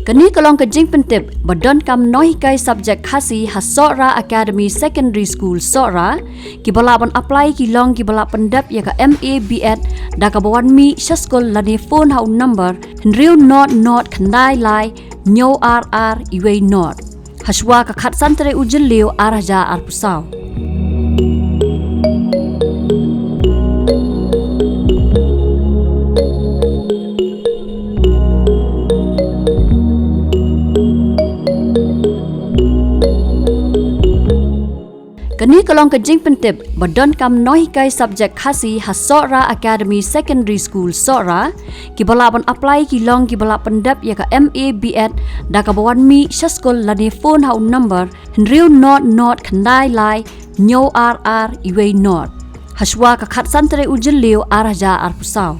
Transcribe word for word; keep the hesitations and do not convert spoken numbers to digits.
Kane ka long ka jingpyntip ba donkam nonghikai subject Khasi ha Sohra Academy Secondary School, Sohra. Kiba lah ban apply ki long kiba lah pyndep ïa ka M A B Ed da kaba wan mih sha skul lane phone ha u number hynriew nod nod khyndai lai hynñiew ar ar wei nod. Hashwa ka khatsan tarik u Jylliew ar hajar arphew saw. Kane ka long ka jingpyntip ba donkam nonghikai subject Khasi ha Sohra Academy Secondary School, Sohra. Kiba lah ban apply ki long kiba lah pyndep ïa ka M A B Ed da kaba wan mih sha skul lane phone ha u number hynriew nod nod khyndai lai hynñiew ar ar wei nod. Hashwa ka khatsan tarik u Jylliew ar hajar arphew saw.